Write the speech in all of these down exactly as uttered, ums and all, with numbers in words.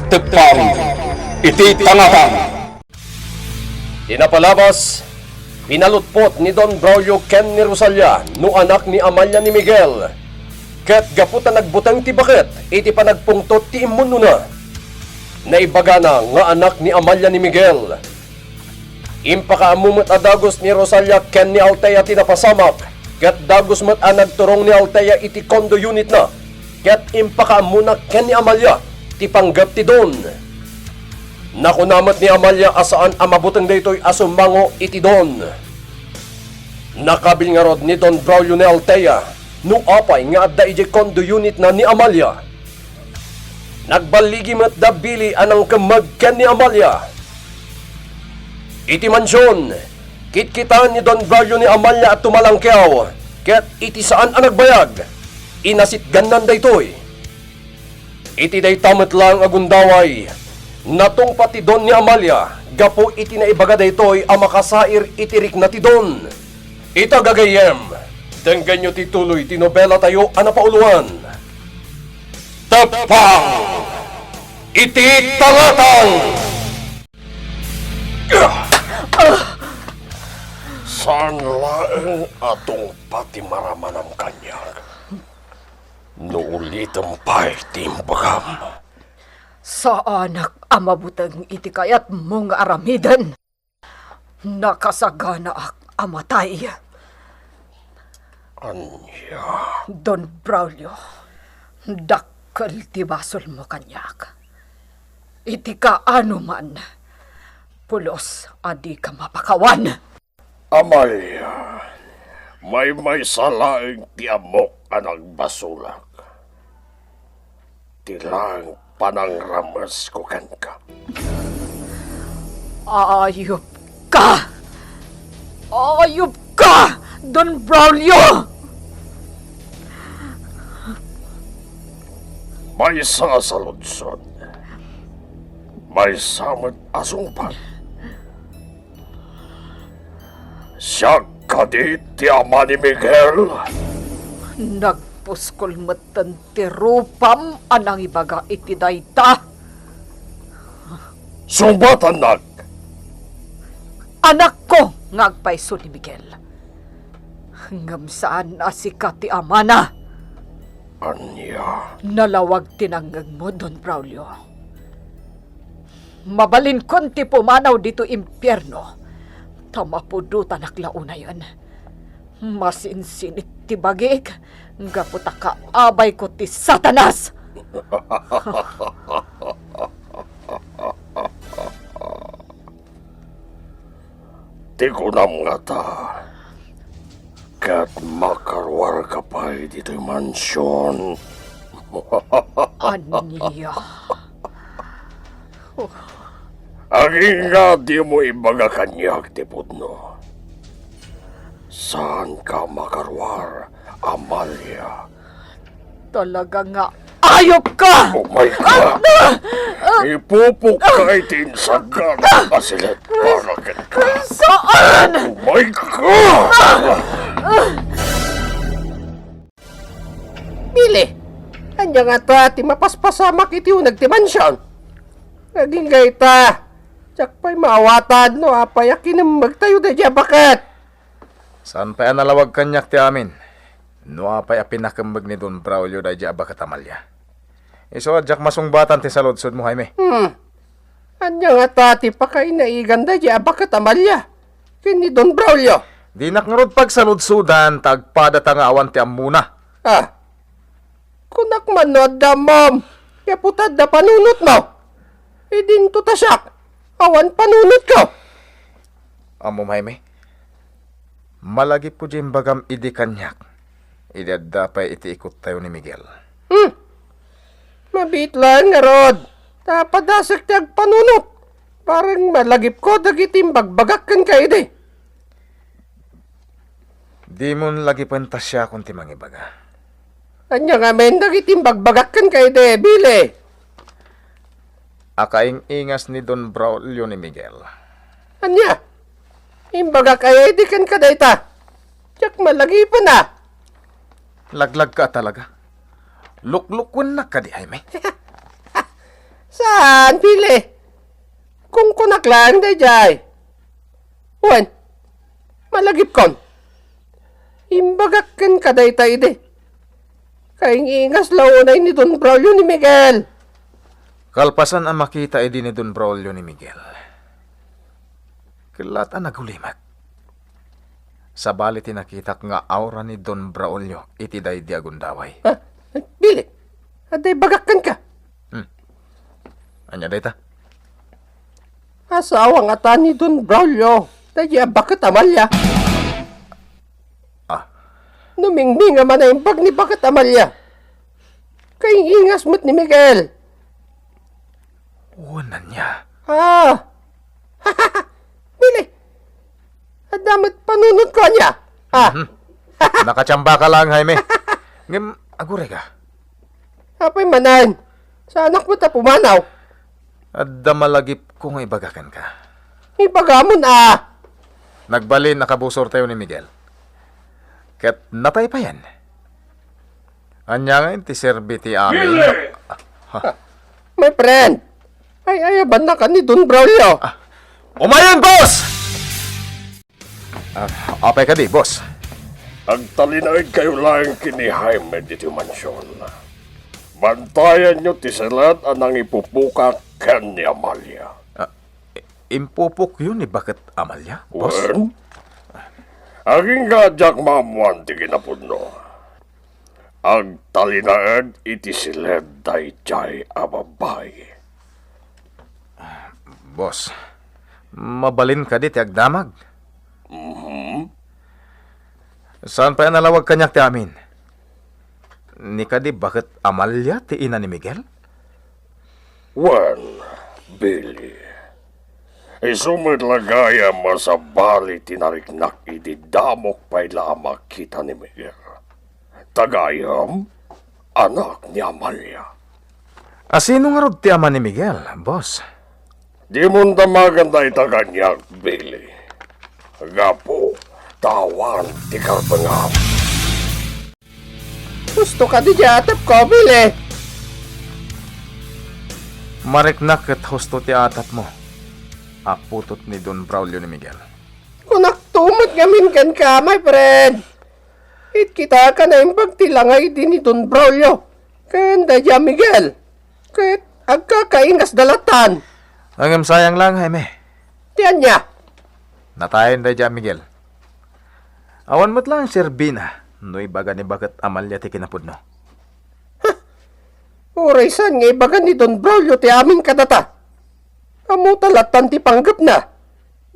Teppang iti tangatang. Ti napalabas, pinalutpot ni Don Braulio ken ni Rosalia no anak ni Amalia ni Miguel. Ket gapu ta nagbuteng ti baket iti panagpungtot ti immunnona, naibagana nga anak ni Amalia ni Miguel. Impakaammo met a dagus ni Rosalia ken ni Althea ti napasamak, ket dagus met a nagturong ni Althea iti condo unitna, ket impakaammona ken ni Amalia ti panggep ti Don. Nakuna met ni Amalia a saan a mabuteng daytoy a summango iti Don. Nakabil ngarud ni Don Braulio ni Althea no apay nga adda idiay condo unitna ni Amalia. Nagballigi met da Billy a nangkemmeg ken ni Amalia. Iti mansion, kitkitaan ni Don Braulio ni Amalia a tumalangkiaw, ket iti saan a nagbayag, inasitgannan daytoy. Iti dayta met laeng a gundaway, natungpa ti Don ni Amalia gapu iti naibaga daytoy a makasair iti rikna ti Don. Ita gagayyem, denggenyo ti tuloy ti nobelatayo a napauloan. Teppang iti tangatang! Saan laeng a tungpa ti maramanam kaniak. No ulitem pay ti imbagam. Saanak a mabuteng iti kayatmo nga aramiden. Nakasaganaak a matay. Ania? Don Braulio, dakkel ti basolmo kaniak. Iti kaano man, pulos a dika mapakawan. Amalia, maymaysa laeng ti ammok a nagbasolak. Ti laeng panangrameskon kenka. Ayupka! Ayupka, Don Braulio! Maysa a saludsod. Maysa met a sungbat. Siak kadi ti ama ni Miguel? Nagpuskol metten ti rupam a nangibaga iti dayta. Sungbatannak! Anakko nga agpayso ni Miguel. Ngem saan a sika ti amana. Ania? Nalawag ti nangngegmo, Don Braulio. Mabalinkon ti pumanaw ditoy impierno, ta mapudotanak la unayen. Masinsinit ti bagik, gapu ta kaabayko ti Satanas. Ti kunam ngata, ket makaruarka pay ditoy mansion. Ania? Agingga dimo ibaga kaniak ti pudno. Saanka makaruar, Amalia. Talaga nga ayop ka! Umay ka! Ipupok ka iti insagan a silet para kenka. Saan? Umay ka! Billy, ania ngata ti mapaspasamak iti uneg ti mansion? Agingga ita, diak pay maawatan no apay a kinemmegtayo daydiay a baket. Saan pay a nalawag kaniak ti amin no apay a pinakemmeg ni Don Braulio daydiay a baket, Amalia. Isu a diak masungbatan ti saludsodmo, Jaime. Hmm. Ania ngata ti pakainaigan daydiay a baket, Amalia, ken ni Don Braulio? Dinak ngarud pagsaludsodan ta agpadata nga awan ti ammona. Ah. Kunak man no adda ammom, gapu ta adda panunotmo. Idinto ta siak, awan panunotko. Ammom, Jaime, malagipko diay imbagam idi kaniak, idi adda pay iti ikuttayo ni Miguel. Hmm. Mabiit laeng ngarud, ta padasek ti agpanunot. Bareng malagipko dagiti imbagbagak kenka idi. Dimon lagipen ta siakon ti mangibaga. Ania ngamin dagiti imbagbagak kenka idi, Billy? Akaing-ingas ni Don Braulio ni Miguel. Ania? Imbagak aya idi kenka dayta? Diak malagipen a. Laglagka a talaga. Luklukuennak kadi, Jaime? Sa Haan, Billy. Kunkunak laeng daydiay. Wen, malagipkon. Imbagak kenka dayta idi. Kaing-ingas la unay ni Don Braulio ni Miguel. Kalpasan a makita idi ni Don Braulio ni Miguel, kellaat a nagulimek. Sabali ti nakitak nga aura ni Don Braulio iti daydi a gundaway. Ah, Billy, adda ibagak kenka. Hmm. Ania dayta? Asawa ngata ni Don Braulio daydi a baket Amalia. Ah. Numingming a manaimbag ni baket Amalia. Kaing-ingas met ni Miguel. Wen ania? Ah. Billy, adda met panunotko ania? Ah. Mhm. Nakachamba ka lang, Jaime. Ngem, agurayka. Apay manen? Saanak met a pumanaw. Adda malagipko nga ibaga kenka. Ibagamon a. Nagbalin a kabusortayo ni Miguel. Ket natay payen. Ania nga ti serbi ti amin? Billy! Ah, ha? My friend, ay-ayabannak ni Don Braulio. Ah, umayen, boss! Ah, apay kadi, boss? Agtalinaedkayo laeng ken ni Jaime ditoy mansion. Bantayanyo ti silet a nangipupukak ken ni Amalia. Ah, i-, impupokyo ni baket Amalia, boss? Wen, agingga a diak maammoan ti kinapudno. Agtalinaed iti silet daydiay a babbai. Boss, mabalin kadi ti agdamag? Mhm. Saan pay a nalawag kaniak ti amin? Ni kadi baket Amalia ti ina ni Miguel? Wen, Billy, isu met la gayam a sabali ti nariknak idi damok pay la a makita ni Miguel. Ta gayam, anak ni Amalia. A sino ngarud ti ama ni Miguel, boss? Dimon damagen dayta kaniak, Billy. Gapu ta awan ti kalbengam. Husto kadi diay atepko, Billy. Mariknak ket husto ti atapmo, a putod ni Don Braulio ni Miguel. Kunakto met ngamin kenka, my friend. Itkitaka a naimbag ti langay idi ni Don Braulio ken daydiay a Miguel. Ket agkakaingasda lattan. Ngem sayang lang, Jaime. Ti ania? Natayen daydiay a Miguel. Awan met laeng serbina no ibaga ni baket Amalia ti kinapudno. Uray saan nga ibaga ni Don Braulio ti amin kadata. Ammota lattan ti panggepna.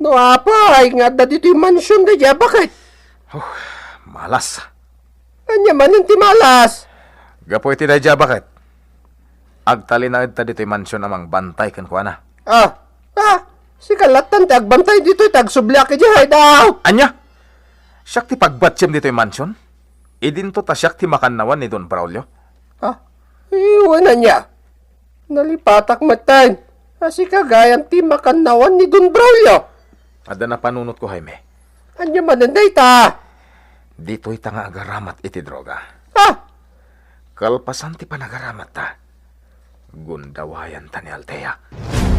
No apay nga adda ditoy mansion daydiay a baket? Oh, malas. Ania manen ti malas? Gapu iti daydiay a baket, agtalinaedta ditoy mansion a mangbantay kenkuana. Ah, ah, sika lattan ti agbantay ditoy ta agsubliak idiay hideout. Ania? Siak ti pagbatiem ditoy mansion? Idinto ta siak ti makannawan ni Don Braulio? Ah, wen ania? Nalipatak metten a sika gayam ti makannawan ni Don Braulio. Adda napanunotko, Jaime. Ania manen dayta? Ditoyta nga agaramat iti droga. Ah! Kalpasan ti panagaramatta, gundawayanta ni Althea.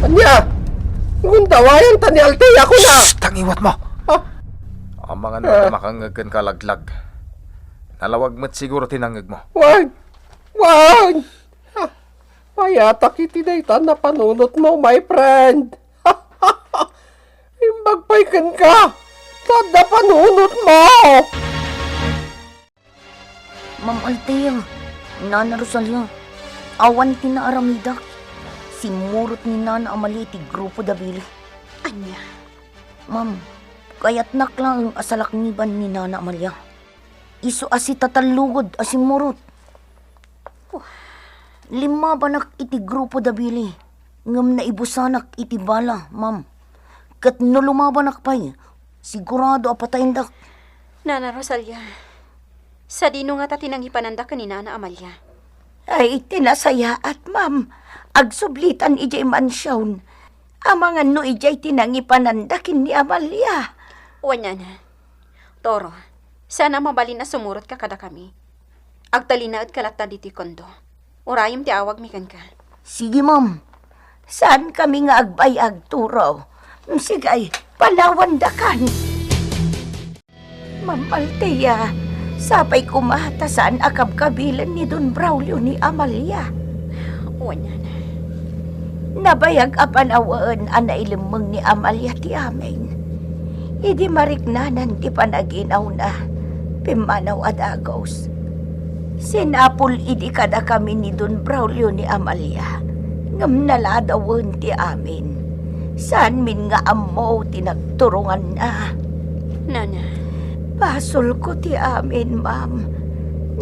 Ania? Gundawayanta ni Althea, kuna? Shh! Tangiwatmo! Ah! Amangan met a makangngeg kenka a laglag. Nalawag met siguro ti nangngegmo. Wen! Wen! Ah! Payatak iti dayta a napanunotmo, my friend. Imbag pay kenka, ta adda panunotmo. Ma'am Althea, Nana Rosalia, awan ti naaramidak. Simmurot ni Nana Amalia iti grupo da Billy. Ania? Ma'am, kayatnak laeng a salakniban ni Nana Amalia. Isu a sitatallugod a simmurot. Limmabanak iti grupo da Billy, ngem naibusanak iti bala, ma'am. Ket no lumabanak pay, sigurado a patayendak. Nana Rosalia, sadino ngata ti nangipananda ken ni Nana Amalia? Ay, ti nasayaat, ma'am. Agsublitan idiay mansion. Amangan no idiay ti nangipananda ken ni Amalia. Wen, Nana. Toro, saan a mabalin a sumurotka kadakami. Agtalinaedka latta ditoy kondo. Urayem ti awagmi kenka. Sige, ma'am. Saankami nga agbayag, Turo. Sige, palawandakan. Ma'am Althea, sapay koma ta saan a kabkabilen ni Don Braulio ni Amalia. Wen, Nana. Nabayag a panawen a nailemmeng ni Amalia ti amin. Idi mariknanan ti panaginawna, pimmanaw a dagus. Sinapul idi kadakami ni Don Braulio ni Amalia, ngem naladawen ti amin. Saanmin nga ammo ti nagturonganna. Nana. Basolko ti amin, ma'am.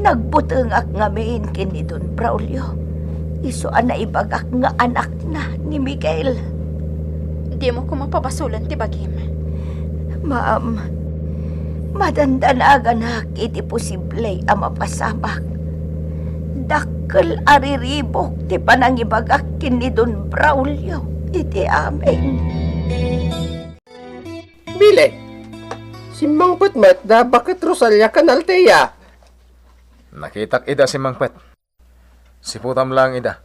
Nagbutengak ngamin ken ni Don Braulio. Isu a naibagak nga anakna ni Miguel. Dimo koma pabasolen ti bagim. Ma'am, madandanaganak iti posible a mapasamak. Dakkel a riribuk ti panangibagak ken ni Don Braulio iti amin. Bili, simmangpet met da baket Rosalia ken Althea. Nakitak ida simmangpet. Siputam laeng ida,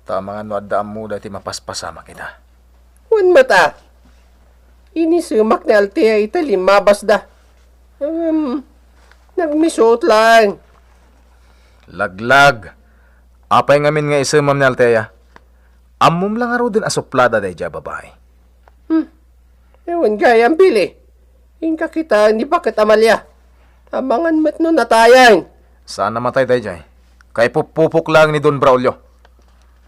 ta amangan no adda ammoda ti mapaspasamak ida. Wen met a, inisemak ni Althea ita limmabasda. Ngem, nagmisuot laeng. Laglag, apay ngamin nga isemam ni Althea? Ammom la ngaruden a suplada daydiay a babai. Hmm. Wen gayam, Bili. Inka kitaen ni baket Amalia. Amangan met no natayen. Saan a matay daydiay. Kaipuppupok laeng ni Don Braulio.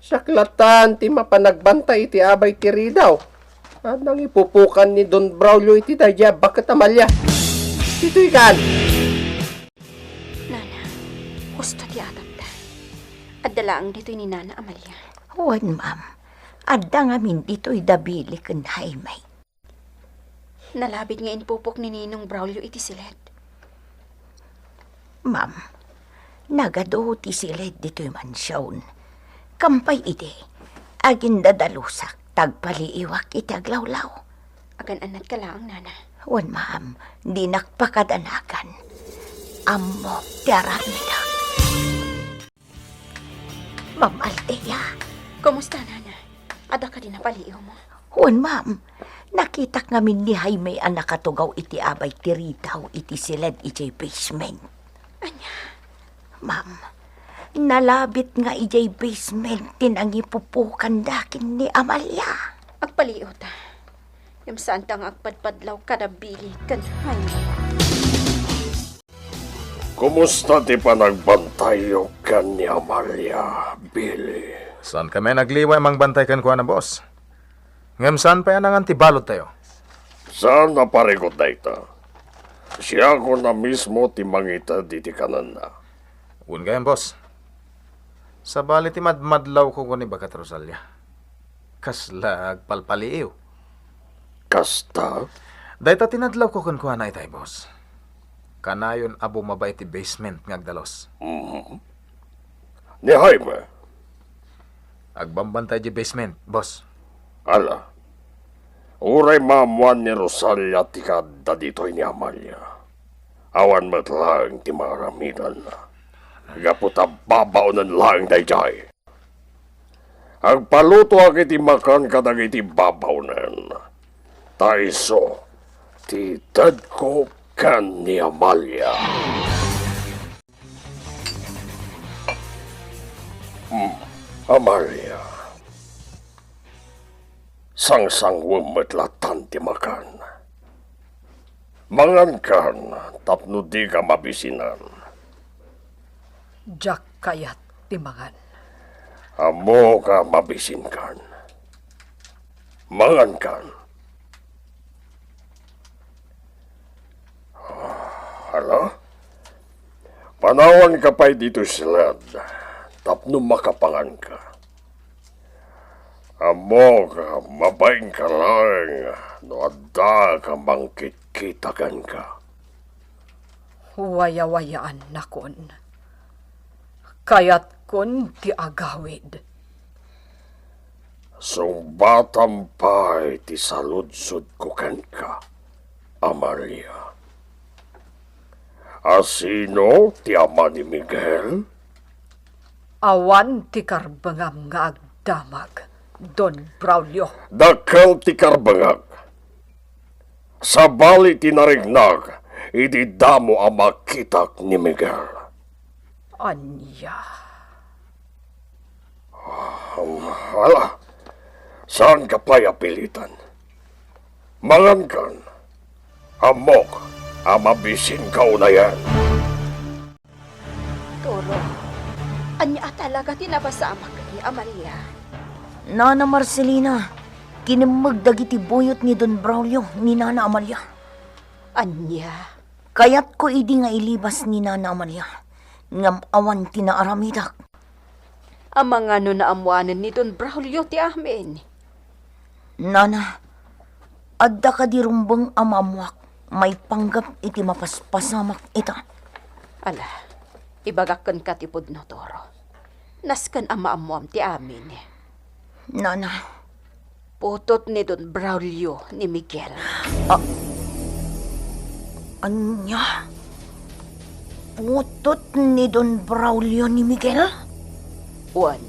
Siak latta ti mapanagbantay iti abay ti ridaw. A nangipupokan ni Don Braulio iti daydiay a baket Amalia. Ditoy kan. Nana, husto ti atapda. Adda laeng ditoy ni Nana Amalia. Wen, ma'am. Adda ngamin ditoy da Bili ken Jaime. Nalabit nga impupok ni Ninong Braulio iti siled. Ma'am, nagadu ti siled ditoy mansion. Kampay idi, agindadalusak ta agpaliiwak iti aglawlaw. Agan-annatka laeng, Nana. Wen, ma'am, dinak pakadanagan. Ammok ti aramidek. Ma'am Althea. Kumusta, Nana? Adda kadi napaliiwmo? Wen, ma'am. Nakitak ngamin ni Jaime a nakatugaw iti abay ti ridaw iti siled idiay basement. Ania? Ma'am, nalabit nga idiay basement ti nangipupokanda ken ni Amalia. Agpaliiwta. Ngem saanta nga agpadpadlaw kada Bili ken Jaime. Kumusta ti panagbantayyo ken ni Amalia, Bili? Saankami a nagliway a mangbantay kenkuana, boss. Ngem saan pay a nangan ti baludtayo? Saan a parigot dayta. Siakon a mismo ti mangited iti kanenna. Wen gayam, boss. Sabali ti madmadlawko ken ni baket Rosalia. Kasla agpalpaliiw. Kasta? Dayta ti nadlawko kenkuana itay, boss. Kanayon a bumaba iti basement nga agdalus. Mhm. Ni Jaime? Agbambantay idiay basement, boss. Ala, uray maammoan ni Rosalia ti kaadda ditoy ni Amalia. Awan met laeng ti maaramidanna. Gapu ta babaonen laeng daydiay. Agpalutoak iti makan kadagiti babaonen. Ta isu ti itedko ken ni Amalia. Hmm, Amalia. Sangsangwem met latan ti makan. Mangankan tapno dika mabisinan. Diak kayat ti mangan. Ammok a mabisinkan. Mangankan. Hala? Panawanka pay ditoy siled tapno makapanganka. Ammok a mabainka laeng no adda ka mangkitkita kenka. Wayawayaannakon. Kayatkon ti agawid. Sungbatam pay ti saludsodko kenka, Amalia. Asino ti ama ni Miguel? Awan ti karbengam nga agdamag. Don Braulio. Dakkel ti karbengak. Sabali ti nariknak idi damo a makitak ni Miguel. Ania? Ala, saanka pay a pilitan. Mangankan. Ammok a mabisinka unayen. Toro, ania a talaga ti napasamak ni Amalia? Nana Marcelina, kinemmeg dagiti buyot ni Don Braulio ni Nana Amalia. Ania? Kayatko idi nga ilibas ni Nana Amalia, ngem awan ti naaramidak. Amangan no naammoanen ni Don Braulio ti amin? Nana, adda kadi rumbeng a maammoak maipanggep iti mapaspasamak ita? Ala, ibagak kenka ti pudno, Toro. Nasken a maammoam ti amin. Nana. Putot ni Don Braulio ni Miguel. A-, ania? Putot ni Don Braulio ni Miguel? Wen.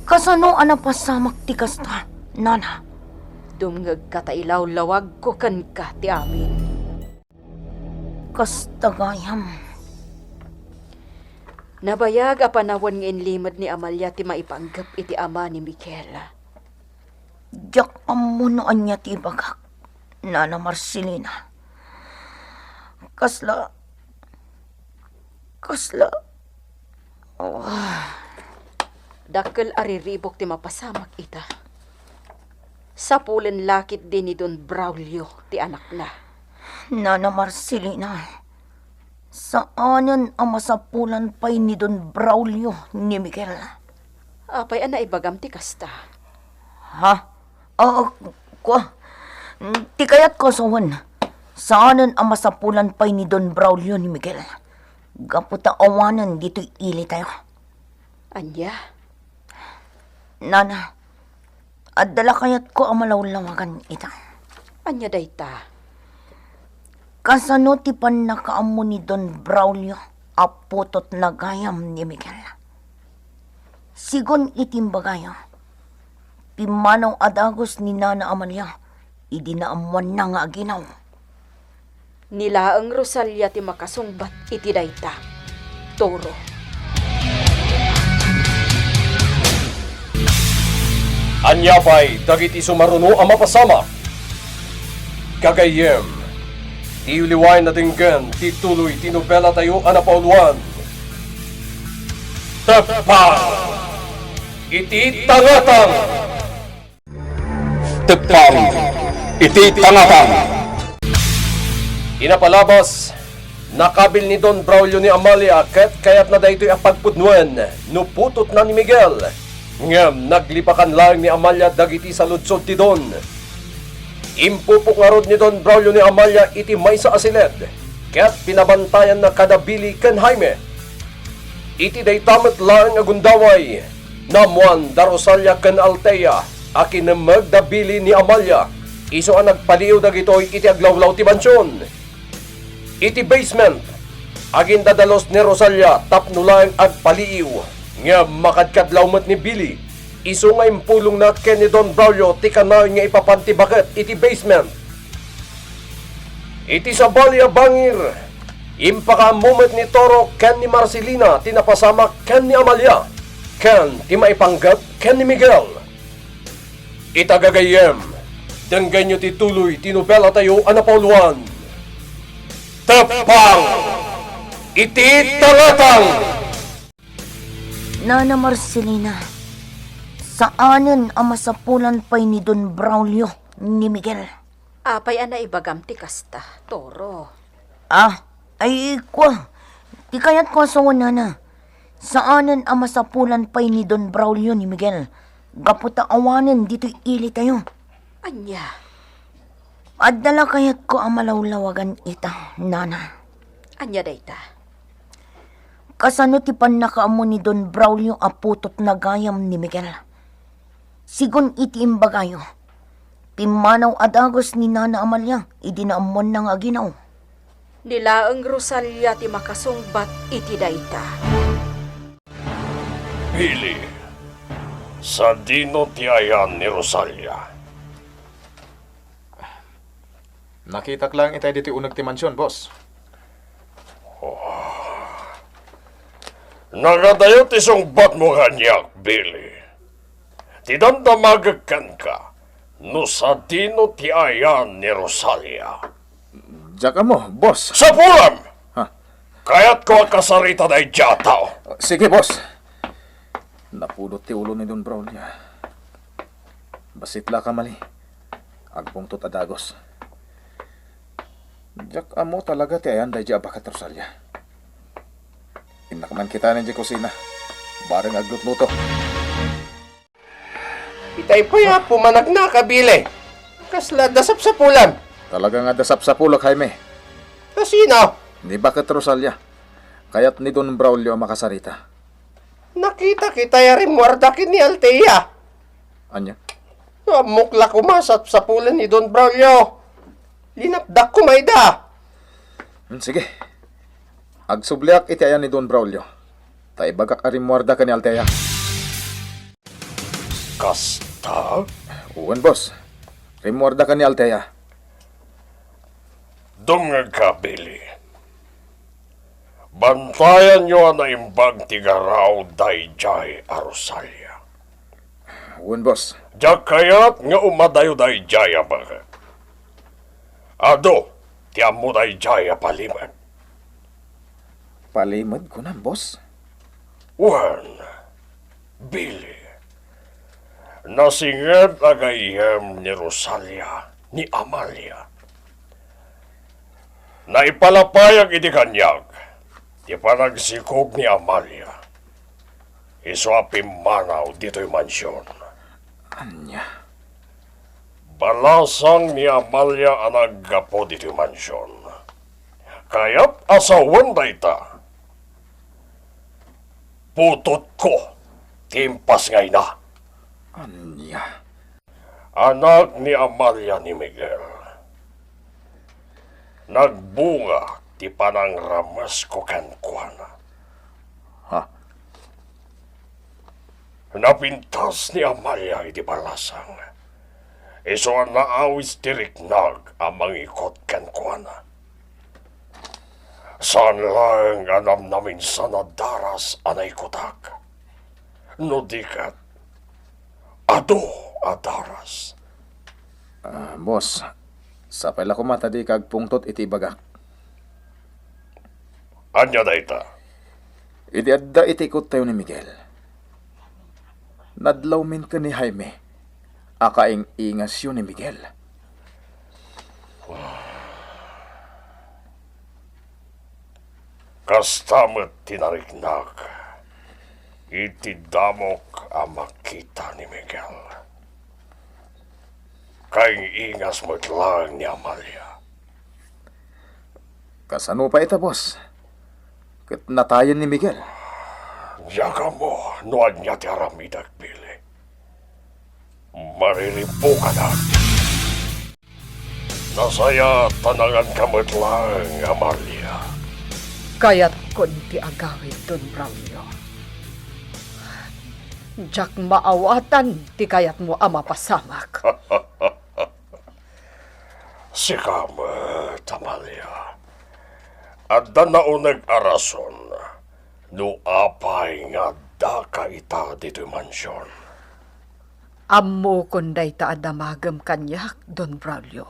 Kasano a napasamak ti kasta, Nana? Dumngegka ta ilawlawagko kenka ti amin. Kasta gayam. Nabayag a panawen nga inlimed ni Amalia ti maipanggep iti ama ni Miguel. Diak ammo no ania ti ibagak, Nana Marcelina. Kasla, kasla, oh. Dakkel a riribuk ti mapasamak ita. Sapulen la ketdi ni Don Braulio ti anakna. Nana Marcelina, saanen a masapulan pay ni Don Braulio ni Miguel. Apay a naibagam ti kasta? Ha? Ah, kua, ti kayatko a sawen, saanen a masapulan pay ni Don Braulio ni Miguel, gapu ta awanen ditoy ilitayo. Ania? Nana, adda la kayatko a malawlawagan ita. Ania dayta? Kasano ti pannakaammo ni Don Braulio a putotna gayam ni Miguel? Sigun iti imbagayo, pimmanaw a dagus ni Nana Amalia idi naammoanna nga aginaw. Ni laeng Rosalia ti makasungbat iti dayta, Toro. Ania pay dagiti sumaruno a mapasamak? Gagayyem, diyo liwaen a denggen ti tuloy ti nobelatayo a napauluan, Teppang iti Tangatang! Teppang iti Tangatang! Inapalabas, nakabil ni Don Braulio ni Amalia ket kayatna daytoy a pagpudnoen no putotna ni Miguel. Ngem naglipakan laeng ni Amalia dagiti saludsod ti Don. Impupok ngarud ni Don Braulio ni Amalia iti maysa a siled, ket pinabantayanna kada Billy ken Jaime. Iti dayta met laeng a gundaway, naammoan da Rosalia ken Althea a kinemmeg da Billy ni Amalia, isu a nagpaliiw dagitoy iti aglawlaw ti mansion. Iti basement, agindadalus ni Rosalia tapno laeng agpaliiw, ngem makadkadlaw met ni Billy, isu nga impulongna ken ni Don Braulio ti kanayon nga ipapan ti baket iti basement. Iti sabali a bangir, impakaammo met ni Toro ken ni Marcelina ti napasamak ken ni Amalia, ken ti maipanggep ken ni Miguel. Ita gagayyem, denggenyo ti tuloy ti nobelatayo a napauluan, Teppang iti Tangatang! Nana Marcelina, saanen a masapulan pay ni Don Braulio ni Miguel. Apay a naibagam ti kasta, Toro? Ah, ay, kua, ti kayatko a sawen, Nana, saanen a masapulan pay ni Don Braulio ni Miguel gapu ta awanen ditoy ilitayo. Ania? Adda la kayatko a malawlawagan ita, Nana. Ania dayta? Kasano ti pannakaammo ni Don Braulio a putotna gayam ni Miguel? Sigun iti imbagayo, pimmanaw a dagus ni Nana Amalia idi naammoanna nga aginaw. Ni laeng Rosalia ti makasungbat iti dayta. Billy, Sadino ti ayan ni Rosalia? Nakitak laeng itay ditoy uneg ti mansion, boss. Nagadayo ti sungbatmo kaniak, Billy. Ti damdamagek kenka, no sadino ti ayan ni Rosalia. Diak ammo, boss. Sapulem! Ha? Kayatko a kasarita daydiay a tao. Sige, boss. Napudot ti ulo ni Don Braulio. Bassit la a kamali. Agpungtot a dagus. Diak ammo talaga ti ayan daydiay a baket, Rosalia. Innak man kitaen idiay kusina. Bareng aglutluto. Itay pay a pumanagnaka, Billy. Kasla adda sapsapulem? Talaga nga adda sapsapulek, Jaime. Kasino? Ni baket, Rosalia. Kayat ni Don Braulio a makasarita. Nakitak itay a rimmuarda ken ni Althea. Ania? No ammok la koma a sapsapulen ni Don Braulio, linapdak koma ida. Hmm, sige. Agsubliak iti ayan ni Don Braulio. Ta ibagak a rimmuarda ken ni Althea. Kasta? Wen, boss. Rimmuarda ken ni Althea. Dumngegka, Billy. Bantayanyo a naimbag ti garaw daydiay a Rosalia. Wen, boss. Diak kayat nga umadayo daydiay a baket. Adu ti ammo daydiay a palimed. Palimed kunam, boss? Wen, Billy, nasinged a gayyem ni Rosalia ni Amalia. Naipalapayak iti kaniak ti panagsikog ni Amalia. Isu a pimmanaw ditoy mansion. Ania? Balasang ni Amalia a naggapu ditoy mansion. Kayat a sawen dayta. Putotko ti impasngayna. Ania? Anak ni Amalia ni Miguel. Nagbunga ti panangramesko kenkuana. Ha? Napintas ni Amalia iti balasang. Isu a naawis ti riknag a mangikot kenkuana. Saan laeng a namnaminsan a daras a naikutak. No di ket, adu a daras. Ah, boss, sapay la koma ta dika agpungtot iti ibagak. Ania dayta? Idi adda iti ikottayo ni Miguel, nadlawmin ken ni Jaime a kaing-ingasyo ni Miguel. Kasta met ti nariknak iti damok a makita ni Miguel. Kaing-ingas met laeng ni Amalia. Kasano pay ita, boss? Ket natayen ni Miguel? Diak ammo no ania ti aramidek, Billy. Mariribbukanak. Nasayaat ta nanganka met laeng, Amalia. Kayatkon ti agawid, Don Braulio. Diak maawatan ti kayatmo a mapasamak. Sika met, Amalia. Adda nauneg a rason no apay nga addaka ita ditoy mansion. Ammokon dayta a damagem kaniak, Don Braulio.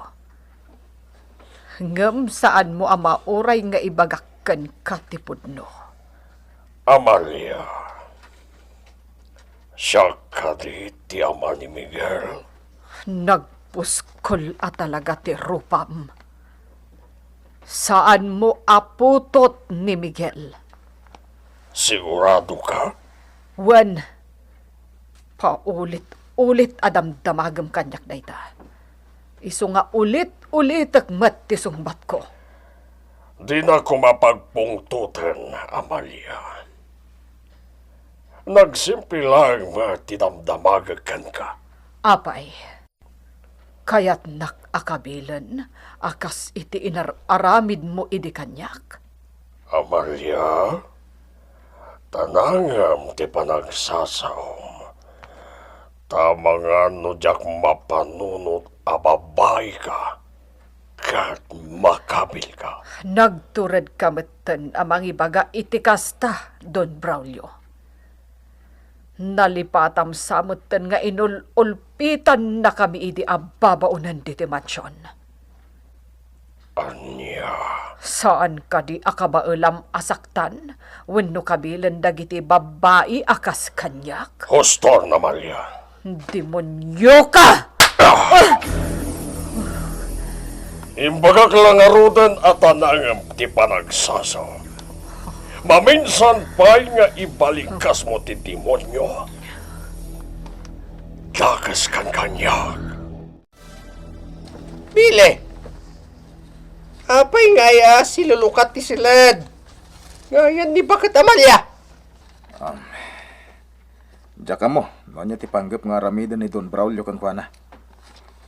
Ngem saanmo a mauray nga ibagak kenka ti pudno. Amalia, siak kadi ti ama ni Miguel? Nagpuskol a talaga ti rupam. Saanmo a putot ni Miguel. Sigurado ka? Wen, paulit-ulit a damdamagem kaniak dayta. Isu nga ulit-ulitek met ti sungbatko. Dinak koma pagpungtoten, Amalia. Nagsimple laeng met ti damdamagek kenka. Apay, kayatnak a kabilen a kas iti inar-aramidmo idi kaniak? Amalia, ta nangem ti panagsasaom. Ta amangan no diak mapanunot a babaika ket makabilka. Nagturedka metten a mangibaga iti kasta, Don Braulio. Nalipatam sa metten nga inul-ulpitannakami idi a babaonen ditoy mansion. Ania? Saan kadi a kabaelam a saktan wenno kabilen dagiti babbai a kas kaniak? Huston, Amalia. Demonioka! Ah! Imbagak la ngaruden a ta naengem ti panagsasaom. Maminsan pay nga ibalikkasmo ti demonio. Dakeskan kaniak. Bili! Apay nga aya silulukat ti siled nga ayan ni Baket Amalia? Um, diak ammo no ania ti panggep nga aramiden ni Don Braulio kenkuana.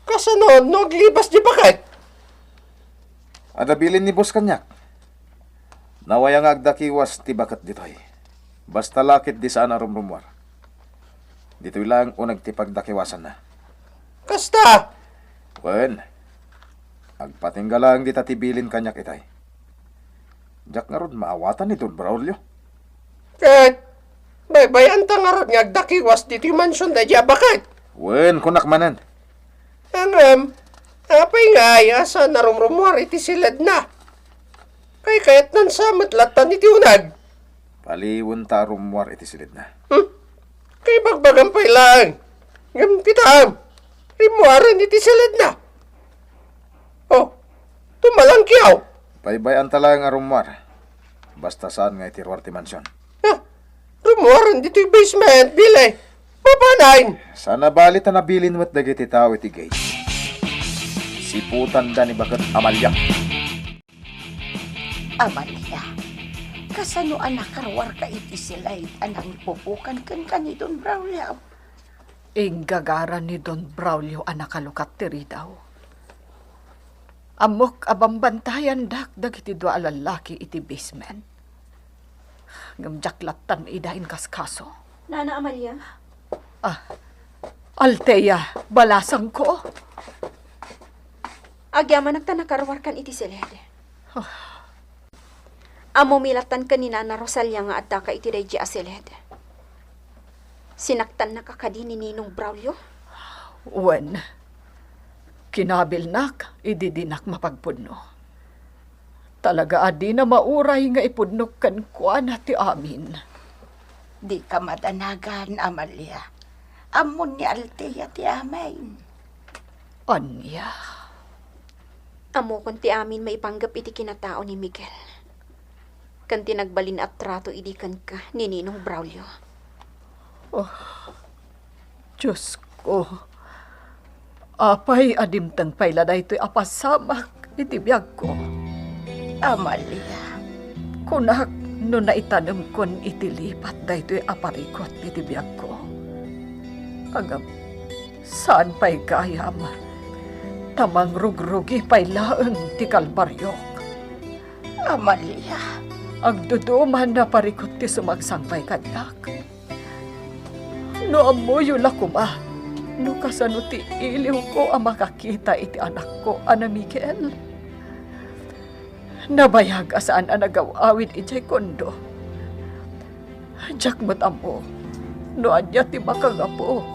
Kasano no aglibas di baket? Adda bilin ni boss kaniak. Nawaya nga agdakiwas ti baket ditoy. Basta la ketdi saan a rumrumuar. Ditoy laeng uneg ti pagdakiwasanna. Kasta? Wen, agpatingga laeng dita ti bilin kaniak itay. Diak ngarud maawatan ni Don Braulio. Ket, baybay-anta ngarud nga agdakiwas ditoy mansion daydi a baket? Wen, kunak manen. Ngem, apay nga aya saan a rumrumuar iti siledna? Kaykayatnan sa met lattan iti uneg. Paliwenta a rummuar iti siledna. Hmm? Kaibagbagam pay laeng. Ngem kitaem, rimmuaren iti siledna. Oh, tumalangkiaw. Baybay-anta laeng a rummuar. Basta saan nga iti ruar ti mansion. Ah, rummuaren ditoy basement, Billy. Mapanen. Saan a bali ta nabilin met dagiti tao iti gate. Siputanda ni Baket Amalia. Amalia, kasano a nakaruarka iti siled a nangipupukan kenka ni Don Braulio? Inggagara ni Don Braulio a nakalukat ti ridaw. Ammok a bambantayandak dagiti dua a lallaki iti basement. Ngem diak lattan ida inkaskaso. Nana Amalia? Ah, Althea, balasangko. Agyamanak ta nakaruarkan iti siled. Ah. Ammomi lattan ken ni Nana Rosalia nga addaka iti daydi a siled. Sinaktannaka kadi ni Ninong Braulio? Wen, kinabilnak idi dinak mapagpudno. Talaga a dina mauray nga ipudnok kenkuana ti amin. Dika madanagan, Amalia. Ammon ni Althea ti amin. Ania? Ammokon ti amin maipanggep iti kinatao ni Miguel ken ti nagbalin a trato idi kenka ni Ninong Braulio. Oh, Diosko, apay a dimteng pay la daytoy a pasamak iti biagko? Amalia. Kunak no naitanemkon iti lipat daytoy a parikut iti biagko. Ngem, saan pay gayam, ta mangrugrugi pay laeng ti kalbariok. Amalia. Agduduman a parikut ti sumangsangpay kaniak. No ammoyo la koma no kasano ti iliwko a makakita iti anakko a ni Miguel. Nabayag a saan a nagaw-awid idiay kondo. Diak met ammo no ania ti makagapu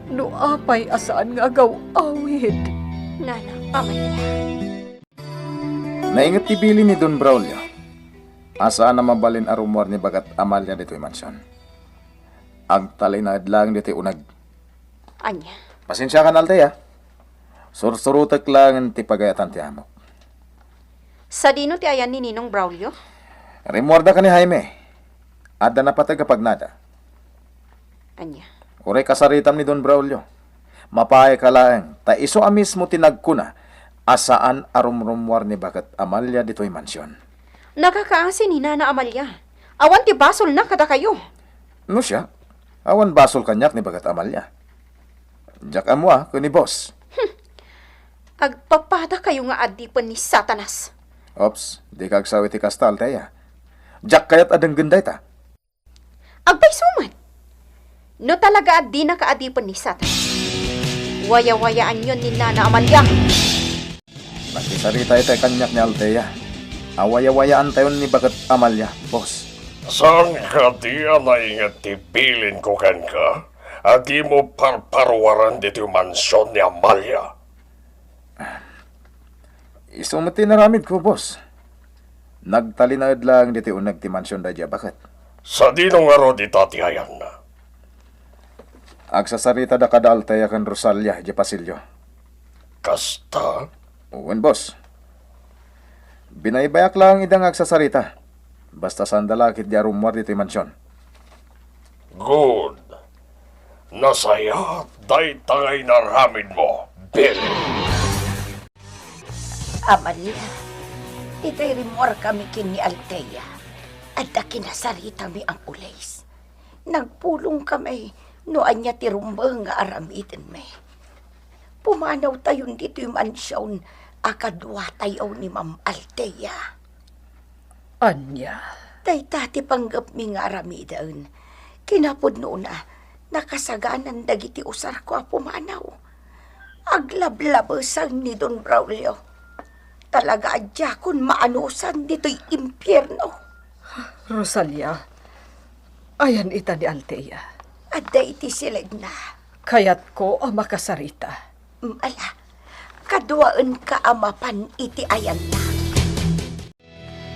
no apay a saan nga agaw-awid. Nana, Amalia. Nainget ti bilin ni Don Braulio a saan a mabalin a rummuar ni Baket Amalia ditoy mansion. Agtalinaed laeng ditoy uneg. Ania? Pasensiakan, Althea. Sursurotek laengen ti pagayatan ti amok. Sadino ti ayan ni Ninong Braulio? Rimmuarda ken ni Jaime. Adda napateg a pagnada. Ania? Uray kasaritam ni Don Braulio. Mapaayka laeng, ta isu a mismo ti nagkuna a saan a rumrummuar ni Baket Amalia ditoy mansion. Nakakaasi ni Nana Amalia. Awan ti basolna kadakayo. No siak, awan basol kaniak ni Baket Amalia. Diak ammo a ken ni Boss. Hmm. Agpapadakayo nga adipen ni Satanas. Ops, dika agsao iti kasta, Althea. Diak kayat a denggen dayta. Agpayso met. No talaga a dinaka adipen ni Satan, wayawayaanyon ni Nana Amalia. Nakisarita itay kaniak ni Althea. Awayawayaantayon ni baket Amalia, boss. Saan kadi a nainget ti bilinko kenka a dimo parparuaren ditoy mansion ni Amalia? Isu met ti inaramidko, boss. Nagtalinaed laeng ditoy uneg ti mansion daydiay a baket. Sadino ngarud ita ti ayanna? Agsasaritada kada Althea ken Rosalia idiay pasilio. Kasta? Wen, boss. Binaybayak laeng ida nga agsasarita. Basta saanda la ketdi a rummuar ditoy mansion. Good. Nasayaat dayta nga inaramidmo, Billy. Amalia, itay rimmuarkami ken ni Althea, adda kinasaritami a pulis. Nagpulongkami no ania ti rumbeng nga aramidenmi. Pumanawtayon ditoy mansion a kaduatayo ni Ma'am Althea. Ania? Dayta ti panggepmi nga aramiden. Kinapudnona, nakasaganan dagiti usarko a pumanaw. Aglablabesang ni Don Braulio. Talaga a diakon maanusan ditoy impierno. Rosalia, ayan ita ni Althea? Adda iti silegna. Kayatko a makasarita. Mm, ala, kaduaenka a mapan iti ayanna.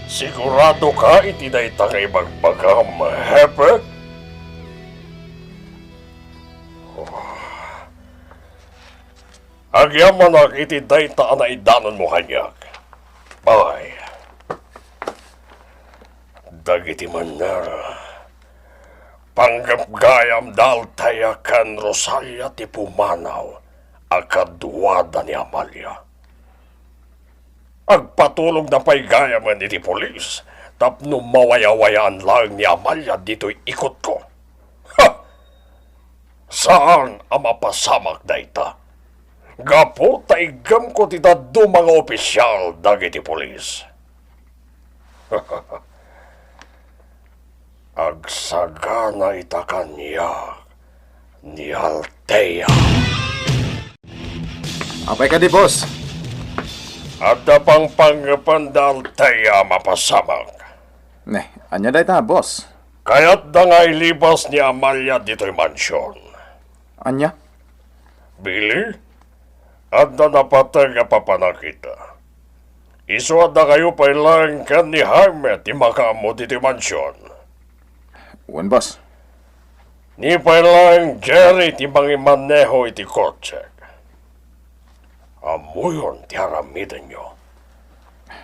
Sigurado ka iti dayta nga ibagbagam, Hepe? Oh. Agyamanak iti dayta a naidanonmo kaniak. Ay, dagiti manner, panggep gayam da Althea ken Rosalia ti pumanaw a kaduada ni Amalia. Agpatulogna pay gayamen iti pulis tapno mawayawayaan laeng ni Amalia ditoy ikutko. Ha! Saan a mapasamak dayta. Gapu ta iggemko ti dadduma nga opisial dagiti pulis. Agsagana ita kaniak ni Althea. Apay kadi, boss? Adda pangpangngepanda Althea a mapasamak. Ne, ania dayta, boss? Kayatda nga ilibas ni Amalia ditoy mansion. Ania? Billy, adda napateg a papanakita. Isu a dakayo pay laeng ken ni Jaime ti makaammo ditoy mansion. Wen, boss. Ni pay laeng Jerry ti mangimaneho iti kotsek. Ammoyon ti aramidenyo.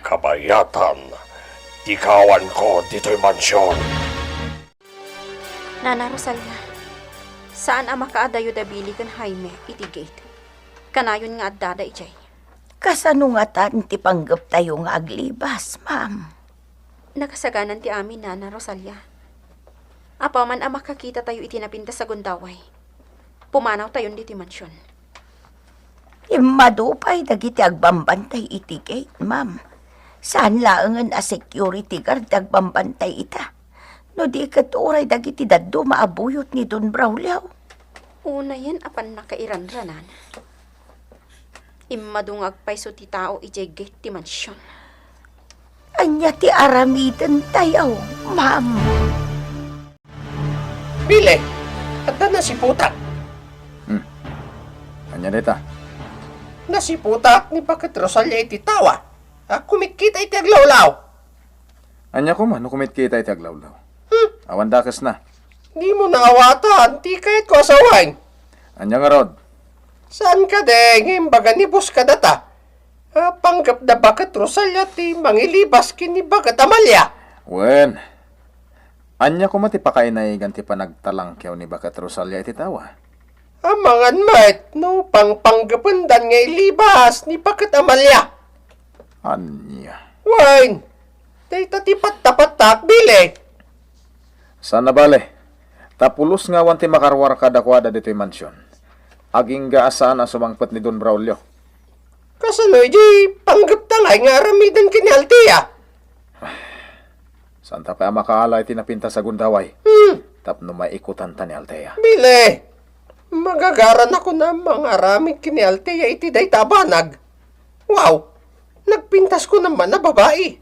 Kabayatan ti kaawanko ditoy mansion. Nana Rosalia, saan a makaadayo da Billy ken Jaime iti gate. Kanayon nga addada idiay. Kasano ngatan ti panggeptayo nga aglibas, ma'am? Nakasaganan ti amin, Nana Rosalia. Apaman a makakitatayo iti napintas a gundaway, pumanawtayon ditoy mansion. Immadu pay dagiti agbambantay iti gate, ma'am. Saan laengen a security guard ti agbambantay ita. No di ket uray dagiti dadduma a buyot ni Don Braulio. Unayen a pannakairanranan. Immadu nga agpayso ti tao idiay gate ti mansion. Ania ti aramidentayo, ma'am? Billy, adda nasiputak. Hmm. Ania dayta? Nasiputak ni Baket Rosalia iti tawa. A, kumitkita iti aglawlaw. Ania koma no kumitkita iti aglawlaw? Hmm. Awan dakesna. Dimo naawatan ti kayatko a sawen. Ania ngarud? Saan kadi nga imbaga ni boss kadata? A, panggep da Baket Rosalia ti mangilibas ken ni Baket Amalia. Wen, ania koma ti pakainayagan ti panagtalangkew ni Baket Rosalia iti tawa? Amangan met no pangpanggependan nga ilibas ni Baket Amalia. Ania? Wen, dayta ti pattapattak, Billy. Saan a bale, ta pulos nga awan ti makaruar kadakuada ditoy mansion. Agingga a saan a sumangpet ni Don Braulio. Kasano idi panggepta ngay nga aramiden ken ni Althea? Saanta pay a makaala iti napintas a gundaway. Hmm. Tapno maikutanta ni Althea. Bile! Magagaranakon a mangaramid ken ni Althea iti dayta a banag. Wow! Nagpintaskon man a babai.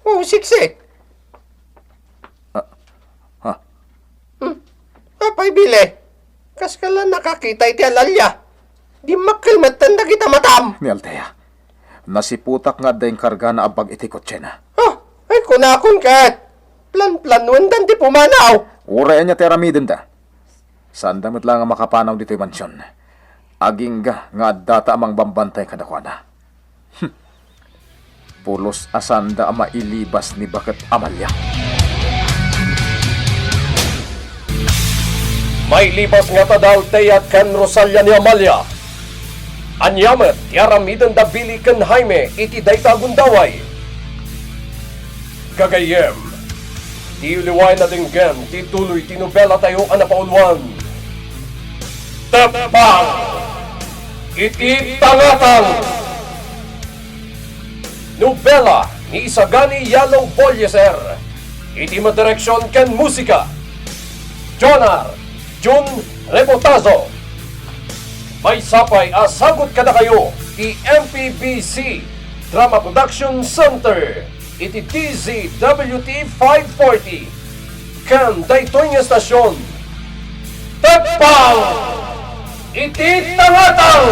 Wow, sexy! Ah, ha? Hmm. Apay, Bile? Kaskala nakakita iti alalya. Dimmakkel metten dagita matam. Ni Althea, nasiputak nga adda inkargana a bag iti kotsena. Oh, ay kunakon ket. Plan-planuendan ti pumanaw. Uray ania ti aramidenda. Saanda met la nga makapanaw ditoy mansion. Agingga nga addata a mangbambantay kadakuada. Hmm. Pulos a saanda a mailibas ni baket Amalia. Mailibas ngata da Althea ken Rosalia ni Amalia. Ania met ti aramiden da Billy ken Jaime iti dayta a gundaway? Gagayyem, diyo liwayen a denggen ti tuloy ti nobelatayo a napauluan. Teppang iti Tangatang! Nobela ni Isagani Yalo Bolleser. Iti madireksion ken musika, Jonar Jun Rebotazo. Maysa pay a sagut kadakayo ti M P B C Drama Production Center iti D Z W T five forty. Ken daytoy nga estasion, Teppang iti Tangatang!